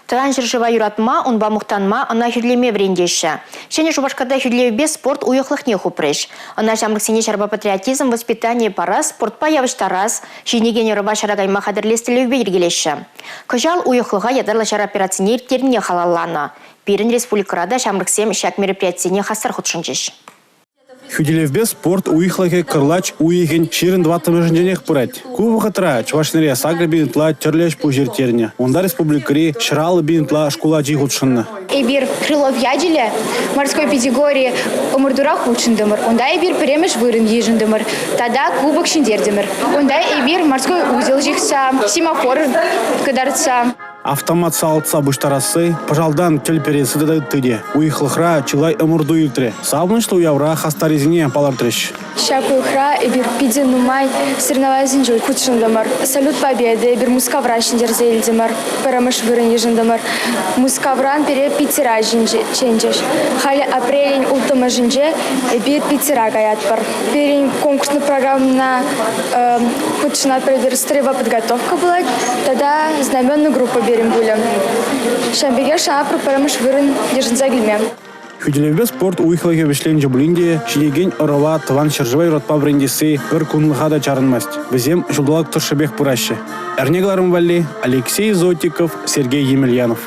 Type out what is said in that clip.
Тӑван ҫӗршыва юратма, унпа мухтанма, ӑна хӳтӗлеме вӗрентеҫҫӗ. Ҫӗнӗ Шупашкарта хӳтӗлевпе спорт уйӑхлӑхне хупрӗҫ. Ӑна ҫамрӑксене ҫарпа патриотизм воспитанийӗ парас, спортпа явӑҫтарас, ҫитӗнекен ӑрӑва ҫара кайма хатӗрлес тӗллевпе йӗркелеҫҫӗ. Кӑҫал уйӑхлӑха ятарлӑ ҫар операцине ирттернине халалланӑ. Пирӗн республикӑра та ҫамрӑксем ҫак мероприятисене хастар хутшӑнчӗҫ. Хӳтӗлевпе спорт уйӑхлӑхӗ кӑрлач уйӑхӗн 24-мӗшӗнченех пырать. Ку вӑхӑтра Чӑваш Енре 8 пин ытла тӗрлӗ ӗҫ-пуҫ ирттернӗ. Унта республикӑри 150 пин ытла шкул ачи хутшӑннӑ. Эпир Крылов ячӗллӗ морской пятигорье ӑмӑртура хутшӑнтӑмӑр. Унта эпир пӗрремӗш вырӑн йышӑнтӑмӑр тата кубок ҫӗнтертӗмӗр. Унта эпир морской узел ҫыхса, семафор кӑтартса. Автомат салатса пуҫтарасси, пӑшалтан тӗл пересси тата ытти те. Уйӑхлӑхра чылай ӑмӑрту иртрӗ. Савӑнӑҫлӑ уявра хастаррисене палӑртрӗҫ. Ҫак уйӑхра эпир питӗ нумай соревнованисенче хутшӑнтӑмӑр. Салют Победы эпир Мускавра ҫӗнтерсе илтӗмӗр, пӗрремӗш вырӑн йышӑнтӑмӑр. Мускавран пире Питера чӗнчӗҫ. Халӗ апрелӗн улттӑмӗшӗнче эпир Питера каятпӑр. Пирӗн конкурсный программӑна хутшӑнатпӑр эпир строевая подготовка пулать тата знаменный группа пирӗн пулӗ. Ҫавӑн пекех шанатпӑр пӗрремӗш вырӑн йышӑнса килме. Хӳтӗлевпе спорт уйӑхлӑхӗ вӗҫленчӗ пулин те ҫитекен ӑрӑва тӑван ҫӗршыва юратма вӗрентесси пӗр кунлӑха та чарӑнмасть. Вӗсем ҫулталӑк тӑршшӗпех пыраҫҫӗ. Эрне кӑларӑм валли Алексей Зотиков, Сергей Емельянов.